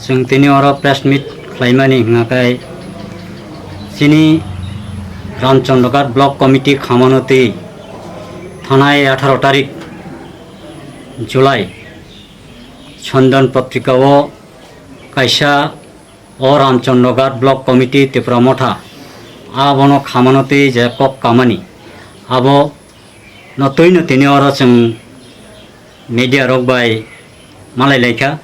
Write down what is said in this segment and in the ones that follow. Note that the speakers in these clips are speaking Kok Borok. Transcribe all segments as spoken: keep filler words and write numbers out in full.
Chwng tini oro press meet khlaimani hwnkha khe chini Ramchandra Ghat Block Committee khamano twi thanai atharo tarik July Chandan Patrika o kaisa o Ramchandra Ghat Block Committee Tipra Motha abono khamano twi je kok kamani abo no twi no tini oro chwng media rok bai malai laikha.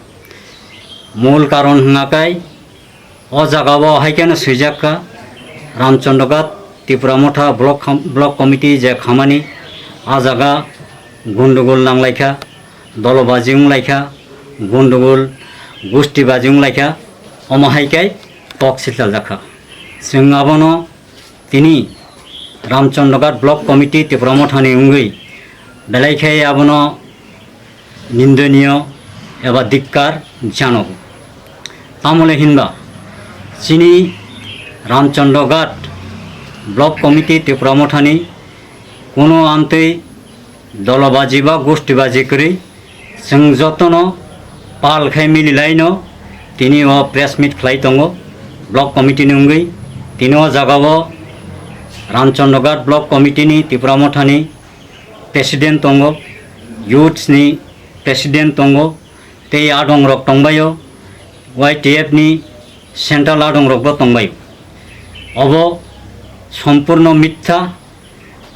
Mul karon hwnkha khe o jaga o hai kheno swijak kha Ramchandra Ghat Tipra Motha Block kham-, Block Committee je khamani a jaga gundugul nang laikha, dolobaji wng laikha, gundugul gustibaji wng laikha, omo hai khe kok silchal jakha. Chwng abono tini Ramchandra Ghat Block Committee Tipra Mothani wngwi belai khe abono nindoniyo eba dikkar janogo. Tamole hinba chini Ramchandra Ghat Block Committee Tipra Mothani kuno amtwi dolobaji ba gustibaji kwrwi chwng jotono pal khai mililaino tini o press meet khlai tongo block committee ni wngwi. Tini o jaga o Ramchandra Ghat Block Committee ni Tipra Mothani president tongo, youths ni president tongo, tei adong rok tongbaio, Y T F ni central adong rok bo tongbaio. Obo sompurno mitha.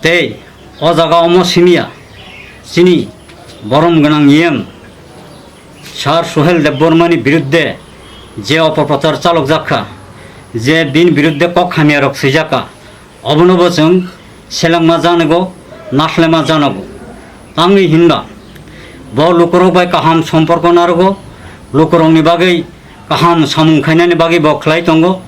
Tei o jaga omo simiya chini borom gwnang E M Sir Suhel Debbarma ni birudde je opoprochar chalokjak kha, je bini birudde kok hamya rok swijak kha, obono bo chwng selengma janogo, naslema janogo. Tamni hinba bo lukurok bai kaham somporko narogo, lukurokni bagwi kaham samung khainani bagwi bo khlai tongo.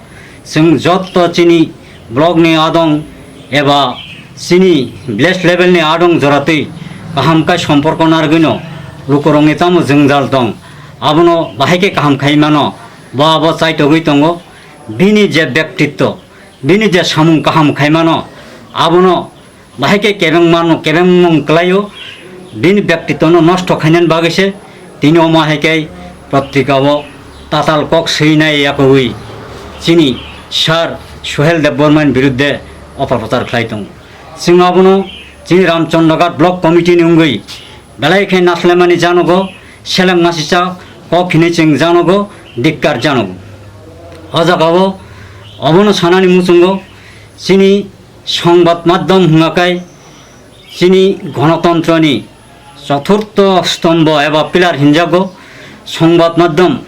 Chwng jotto chini block ni adong eba chini village level ni adong joratwi kaham khe somporko narwgwino lukurokni tamo jwngjal tong, abono bahai khe kaham khai mano, bo abo chaitogwi tongo. Bini je bektitto, bini je samung kaham khai mano, abono bahai khe kebengmano, kebengmung kwlaio, bini bektitwno nosto khainani bagwi se tini omo hai khe patrika o tatal kok swinai yakogwi chini Sir Suhel Debbarma ni birudde opoprochar khlai tongo. Chwng abono chini Ramchandra Ghat Block Committee ni wngwi belai khe naslaimani janogo, seleng masicha kok hinwi chwng janogo, dikkar janogo. O jaga o obono sanani muchungo chini Songbad maddhom hwnga khe chini gonotontroni choturtho stombho eba pillar hinjago. Songbad maddhom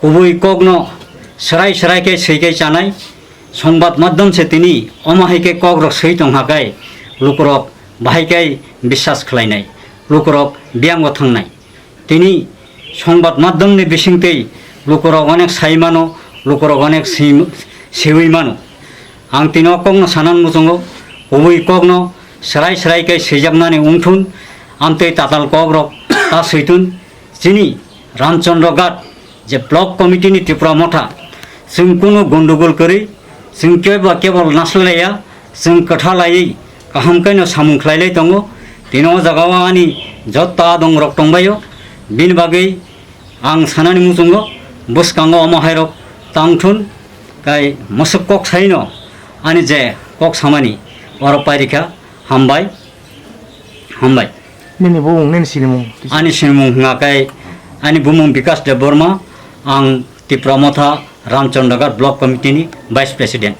kubui kokno swrai swrai khe swi khe chanai. Songbad maddhom se tini omo hai khe kokrok swi tong ha khe lukurok bahai khe biswas khlainai, lukurok biyango thangnai. Tini songbad maddhomni bisingtwi lukurok onek sai mano, lukurok onek si-, siwi mano. Ang tini o kokno sanani muchungo, kubui kokno swrai swrai khe swijaknani wngthun, amtwi tatal kokrok ta switun. Chini Ramchandra Ghat je block committee ni Tipra Motha, chwng kunu gondogol kwrwi, chwng kebo kebol naslaiya, chwng kwtha laiwi kaham khe no samung khlai lai tongo. Tini o jaga o ani jotto adong rok tongbaio, bini bagwi ang sanani muchungo bwskango omo hai rok tangthun, kai mwswk kok sai no ani je kok samani oro pairikha. Hambai, hambai. Nini bumung, nini sinimung? Ani sinimung hwnga khe ani bumung Bikas Debbarma, ang Tipra Motha Ramchandra Ghat Block Committee ni Vice President.